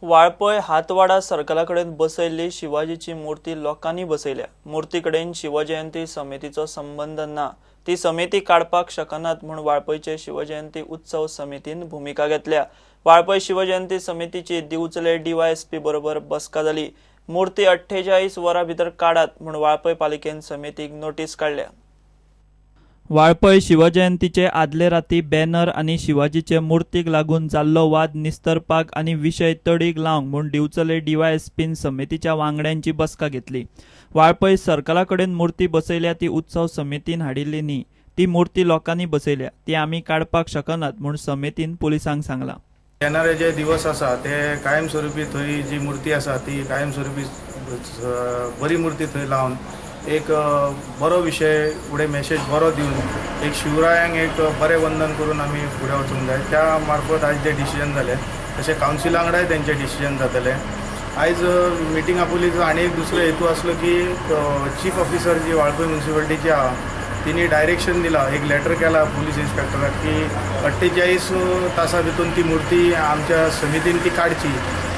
वाळपय हातवाडा सर्कला कडेन बसयल्ली शिवाजीची मूर्ती लोकांनी बसयल्या. मूर्ती कडेन शिवजयंती समितीचो संबंद ना. ती समिती काडपाक शकनात म्हूण वाळपयचे शिवजयंती उत्सव समितीन भुमिका घेतल्या. वाळपय शिवजयंती समितीची दिवचले डीवायएसपी बरोबर बसका जाली. मूर्ती 48 वरां भितर काडात म्हूण वाळपय पालिकेन समितीक नोटीस काडल्या. वाळपय शिवजयंतीचे आदले राती बॅनर आनी शिवाजीचे मूर्तीक लागून जाल्लो वाद निस्तरपाक आनी विशय तडीक लावंक म्हूण दिवचले डीवायएसपीन समितीच्या वांगड्यांची बसका घेतली. वाळपय सर्कला कडेन मूर्ती बसयल्या ती उत्सव समितीन हाडिल्ली न्ही, ती मूर्ती लोकांनी बसयल्या, ती आमी काडपाक शकनात म्हूण समितीन पुलिसांक सांगलां. येणारे जे दिवस आसा ते कायमस्वरूपी थंय जी मूर्ती आसा ती कायमस्वरूपी बरी मूर्ती थंय लावन एक बरो विशय फुडें मॅसेज बरो दिवन एक शिवरायांक एक बरें वंदन करून आमी फुडें वचूंक जाय. त्या मार्फत आयज जे डिसिजन जालें तशें कावन्सिला वांगडाय तेंचें डिसिजन जातलें. आयज मिटींग आपयली आनी एक दुसरो हेतू आसलो की चीफ ऑफिसर जी वाळपय म्युनिसिपालिटीची आहा तिणी डायरेक्शन दिलां, एक लेटर केला पुलीस इन्स्पेक्टराक की 48 तासां भितून ती मूर्ती आमच्या समितीन ती काडची.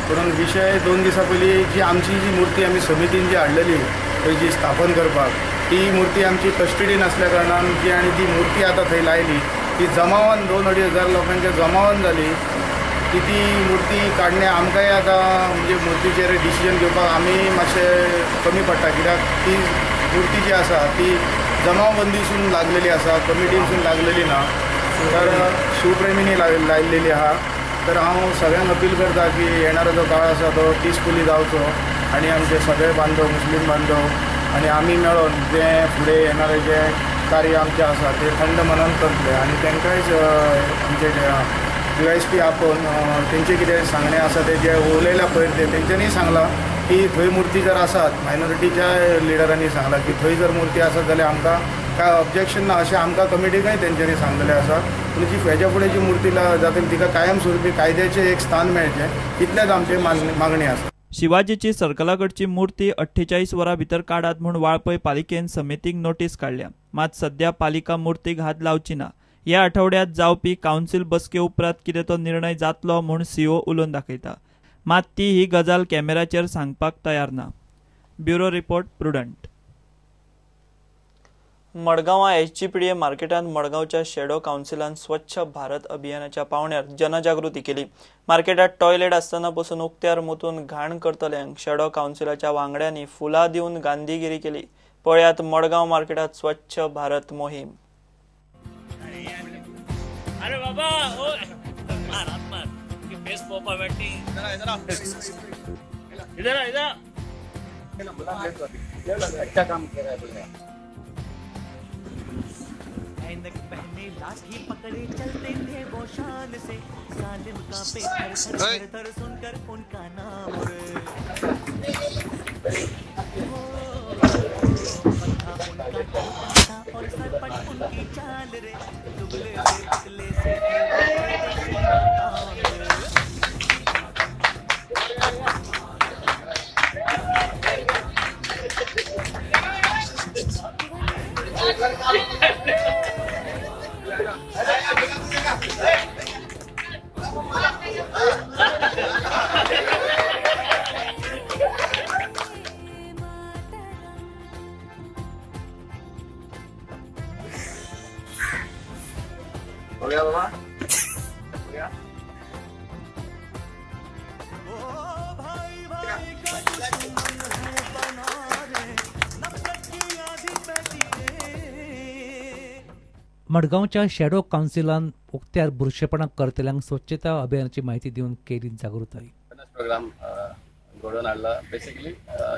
पूण विशय 2 दिसां पयलीं जी आमची जी मूर्ती आमी समितीन जी हाडलेली थंय जी स्थापन करपाक ती मूर्ती आमची कस्टडीन आसल्या कारणान जी आनी ती मूर्ती आतां थंय लायली ती जमावान 2-2.5 हजार लोकांच्या जमावान जाली की ती मूर्ती काडणे आमकांय आतां म्हणजे मूर्तीचेर डिसिजन घेवपाक आमी मातशे कमी पडटा, कित्याक ती मूर्ती जी आसा ती जमावबंदीसून लागलेली आसा, कमिटीसून लागलेली ना, तर शिवप्रेमींनी लायलेली आहा. तर हांव सगळ्यांक अपील करता की येणारो जो काळ आसा तो पिसफुली जावचो आनी आमचे सगळे बांधव, मुस्लीम बांधव आनी आमी मेळोन जें फुडें येणारें जें कार्य आमचें आसा तें थंड मनान करतले आनी तांकांय आमचे डीवायएसपी आपोवन तेंचें कितें सांगणें आसा तें जें उलयलां पयर तें तेंच्यांनी सांगलां की थंय मूर्ती जर आसात, मायनॉरिटीच्या लिडरांनी सांगलां की थंय जर मूर्ती आसत जाल्यार आमकां काय ऑब्जेक्शन ना अशें आमकां कमिटीकय तेंच्यांनी सांगलेलें आसा. पूण जी हेज्या फुडें जी मूर्ती जातली तिका कायमस्वरूपी कायद्याचें एक स्थान मेळचें इतलेंच आमचें मागणी आसा. शिवाजीची सर्कलाकडची मूर्ती 48 वरां भितर काडात म्हूण वाळपय पालिकेन समितीक नोटीस काडल्या. मात सध्या पालिका मूर्तीक हात लावची ना. ह्या आठवड्यात जावपी कावन्सिल बसके उपरांत कितें तो निर्णय जातलो म्हूण सीओ उलोवन दाखयता. मात ती ही गजाल कॅमेराचेर सांगपाक तयार ना. Bureau report, Prudent. मडगांवां एसजीपीडीए मार्केटांत मडगांवच्या शेडो कावन्सिलान स्वच्छ भारत अभियानाच्या पावण्यार जनजागृती केली. मार्केटात टॉयलेट आसतना पसून उक्त्यार मुतून घाण करतल्यांक शेडो कावन्सिलाच्या वांगड्यांनी फुलां दिवन गांधीगिरी केली. पळयात मडगांव मार्केटात स्वच्छ भारत मोहीम. अरे बाबा ओ मार हात मार की फेस पोपा बैठी इधर इधर अच्छा काम कर रहा है. पहने लाठी पकड़े चलते थे वो शान से, जालिम कांपे थर थर थर सुनकर उनका नाम रे। और सरपट उनकी चाल रे, दुबले से पतले से हो गया बाबा, हो गया। ओ भाई भाई का दुश्मन है बना रे, नफरत की आधी पैदी रे। मडगांवच्या शॅडो कावन्सिलान उक्त्यार बुरशेपणां करतल्यांक स्वच्छता अभियानाची म्हायती दिवन केली जागृताय. प्रोग्राम घडोवन हाडला. बेसिकली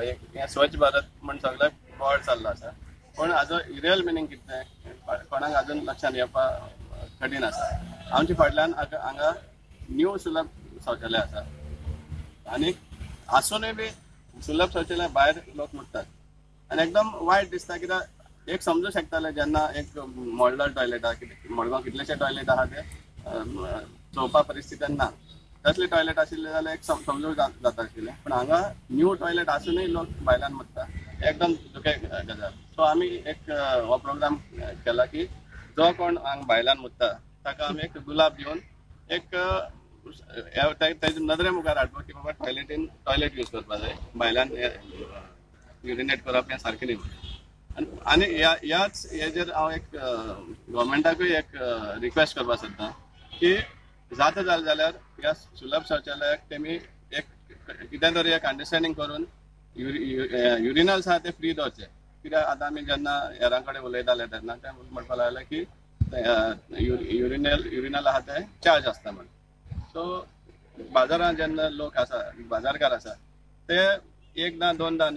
एक स्वच्छ भारत म्हण सगळ्याक बोवाळ चाललो आसा, पूण हाजो रियल मिनींग कितें कोणाक अजून लक्षांत येवपा कठीण आसा. आमच्या फाटल्यान हांगा न्यू सुलभ शौचालय आसा आनी आसूनय बी सुलभ शौचालय भायर लोक मुततात आनी एकदम वायट दिसता. कित्याक एक समजूं शकताले जेन्ना एक मॉडलर टॉयलेट आहा, मडगांव कितलेशे टॉयलेट आहा ते चोवपा परिस्थितीन ना, तसले टॉयलेट आशिल्ले जाल्यार एक समजूंक जाता आशिल्लें, पूण हांगा न्यू टॉयलेट आसूनय लोक भायल्यान मुतता, एकदम दुखे गजाल. सो आमी एक हो प्रोग्राम केला की जो कोण हांगा भायल्यान मुतता ताका आमी एक गुलाब दिवन एक तेजे नदरे मुखार हाडपाक की बाबा टॉयलेटीन टॉयलेट यूज करपाक जाय, बायलान युरिनेट करप हें सारकें न्ही. आनी ह्याच हेजेर हांव एक गव्हर्मेंटाकूय एक रिक्वेस्ट करपाक सोदता की जाता जालें जाल्यार ह्या सुलभ शौचालयाक तेमी एक कितें तरी एक अंडरस्टँडींग करून युरिनल्स आहा ते फ्री दवरचे. कित्याक आतां आमी जेन्ना हेरां कडेन उलयताले तेन्ना ते म्हणपाक लागले की युरिनल आहा ते चार्ज आसता म्हण. सो बाजारांत जेन्ना लोक आसा, बाजारकार आसा, ते एकदां दोनदां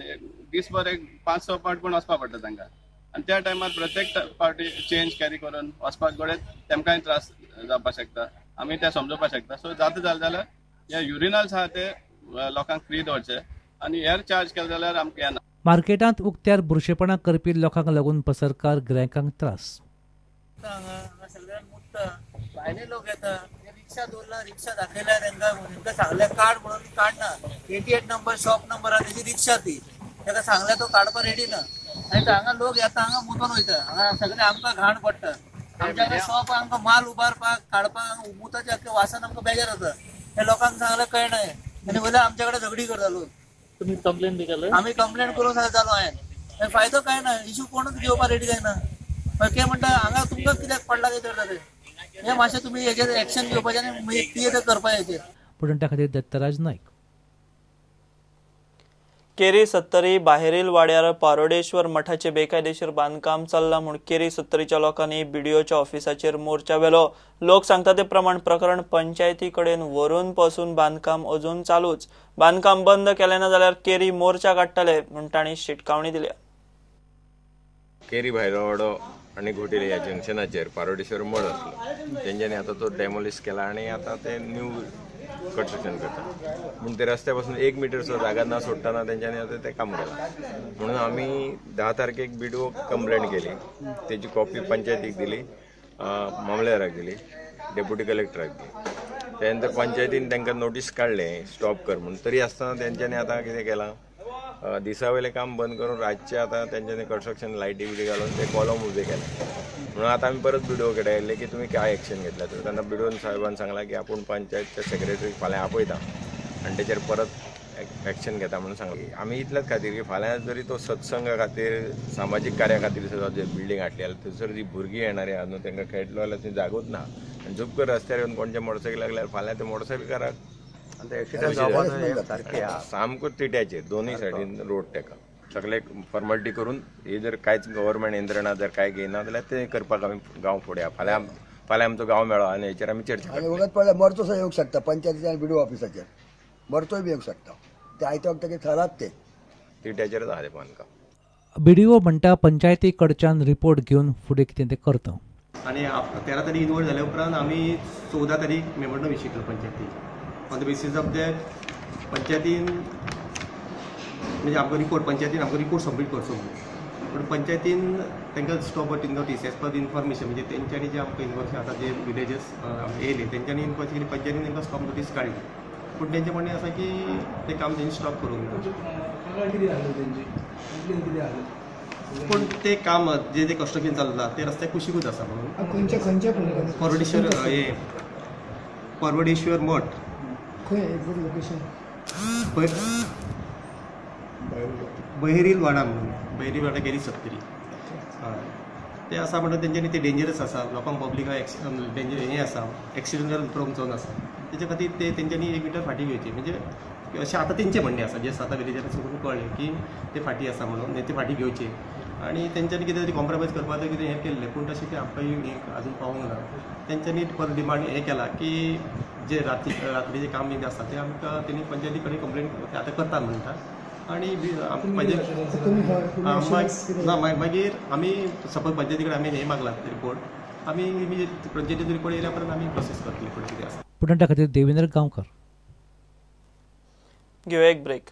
दीसभर एक 5-6 पावट पूण वचपाक पडटा तांकां आनी त्या टायमार प्रत्येक पावटी चेंज कॅरी करून वचपाक घडये तेमकांय त्रास जावपाक शकता, आमी ते समजोवपाक शकता. सो जाता जालें जाल्यार हे युरिनल्स आहा ते लोकांक फ्री दवरचे आनी हेर चार्ज केले जाल्यार आमकां येना. मार्केटांत उक्त्यार बुरशेपणां करपी लोकांक लागून पसरकार गिरायकांक त्रास. सगळ्यांक मुत्ता, भायले लोक येता, रिक्षा दवरला, रिक्षा दाखयल्या तांकां, तांकां सांगल्या काड म्हणून काडना. 88 नंबर शॉप नंबर आहा तेजी रिक्षा ती, ताका सांगल्या तो काडपाक रेडी ना. आनी हांगा लोक येता, हांगा मुतून वयता, हांगा सगळे आमकां घाण पडटा. आमच्या हांगा शॉप आमकां माल उबारपाक काडपाक मुताच्या अख्ख्या वासान आमकां बेजार जाता. हे लोकांक सांगल्यार कळना आनी वयल्यान आमच्या कडेन झगडी करता लोक. तुमी कंप्लेन बी केलं? आमी कंप्लेन करून जालो हांवें, फायदो काय ना, इशू कोणूच घेवपाक रेडी जायना. ते म्हणटा हांगा तुमकां कित्याक पडला ते करता ते, हे मातशें तुमी हेजेर एक्शन घेवपाचें आनी कितें तें करपाचें. पूण त्या खातीर दत्तराज नायक. केरी सत्तरी बाहेरील वाड्यार पारोडेश्वर मठाचे बेकायदेशीर बांदकाम चल्लां म्हूण केरी सत्तरीच्या लोकांनी बीडीओच्या ऑफिसाचेर मोर्चा व्हेलो. लोक सांगता ते प्रमाण प्रकरण पंचायती कडेन व्हरून पसून बांदकाम अजून चालूच. बांदकाम बंद केलें ना जाल्यार केरी मोर्चा काडटले म्हूण तांणी शिटकावणी दिल्या. केरी भायलो वाडो आनी घोटेली ह्या जंक्शनाचेर पारोडेश्वर मठ आसलो, तेंच्यांनी आतां तो डेमोलिश केला आनी आतां ते न्यू कंस्ट्रक्शन करता. पूण ते रस्त्या पासून 1 मिटर सुद्दां जागा ना सोडटना तेंच्यांनी आतां तें काम केलां. म्हणून आमी 10 तारखेक बीडीओ कंप्लेंट केली, तेजी कॉपी पंचायतीक दिली, मामलेदाराक दिली, डेप्युटी कलेक्टराक दिली. त्या नंतर पंचायतीन तांकां नोटीस काडले स्टॉप कर म्हणून, तरी आसतना तेंच्यांनी आतां कितें केलां, दिसा वयलें काम बंद करून रातचें आतां तेंच्यांनी कंस्ट्रक्शन लायटी बिटी घालून ते कॉलम उबे केले. म्हणून आतां आमी परत बीडीओ कडेन आयले की तुमी काय एक्शन घेतला, तर तेन्ना बीडीओन साहेबान सांगलां की आपूण पंचायतच्या सेक्रेटरीक फाल्यां आपयता आनी तेचेर परत एक्शन घेता म्हणून सांगलां. आमी इतल्याच खातीर की फाल्यां जरी तो सत्संगा खातीर सामाजीक कार्या खातीर सुद्दां जे बिल्डींग हाडली जाल्यार थंयसर जी भुरगीं येणारी आहा न्हू तांकां खेळटलो जाल्यार थंय जागोच ना आनी झुपकर रस्त्यार येवन कोणच्या मोटरसायकल लागल्यार फाल्यां ते मोटरसायकलकाराक सामको तिट्याचेर दोनूय सायडीन रोड तेका सगळे फॉर्मेलिटी करून हे जर कांयच गव्हर्मेंट यंत्रणा जर काय घेयना जाल्यार ते करपाक आमी गांव फुडें फाल्यां फाल्यां आमचो गांव मेळो आनी हेचेर आमी चर्चा आनी वगत पडल्यार मरचो सुद्दां येवंक शकता, पंचायतीच्या आनी बीडीओ ऑफिसाचेर मरचोय बी येवंक शकता. ते आयत्या वखदाक थरात ते तिट्याचेरच आहा ते बांदकाम. बीडीओ म्हणटा पंचायती कडच्यान रिपोर्ट घेवन फुडें कितें तें करता. आनी 13 तारीख इनवॉल्व जाल्या उपरांत आमी 14 तारीख मेमोरंडम इश्यू केलो पंचायतीक. On the basis of that पंचायतीन म्हणजे आमकां रिपोर्ट पंचायतीन आमकां रिपोर्ट सबमीट करचो म्हणून, पूण पंचायतीन तांकां stop notice as per information, म्हणजे तेंच्यांनी जे आमकां इन्फॉर्मेशन आतां जे विलेजस येयले तेंच्यांनी इन्फॉर्मेशन केली, पंचायतीन तांकां स्टॉप नोटीस काडली. पूण तेंचें म्हणणें आसा की तें काम तेंणी स्टॉप करूंक ना. पूण तें काम जे जें कंस्ट्रक्शन चल्लां तें रस्त्या कुशीकूच आसा म्हणून परवडेश्वर हे परवडेश्वर मठ बहिरील वाडा म्हणून, बहिरील वाडा केरी सत्तरी हय ते आसा. म्हणटा तेंच्यांनी ते डेंजरस आसा, लोकांक पब्लिकाक डेंजर हें आसा, एक्सिडंटल प्रोन झोन आसा, तेच्या खातीर ते तेंच्यांनी 1 मिटर फाटीं घेवची. म्हणजे अशें आतां तेंचें म्हणणें आसा, जे आतां विलेजरां सगळें कळ्ळें की ते फाटीं आसा म्हणून ते फाटीं घेवचे आनी तेंच्यांनी कितें तरी कॉम्प्रोमायज करपाचें कितें हें केल्लें, पूण तशें तें आमकां आजून पावूंक ना. तेंच्यांनी परत डिमांड हें केलां की जे रात्रीचें काम कितें आसा तें आमकां तेणी पंचायती कडेन कंप्लेन आतां करता म्हणटा आनी ना मागीर आमी सपोज पंचायती कडेन आमी हें मागलां रिपोर्ट, आमी इमिजिएट पंचायतीचो रिपोर्ट येयल्या उपरांत आमी प्रोसेस करतले फुडें कितें आसा. पूण त्या खातीर देवेंद्र गांवकर. घेवया एक ब्रेक.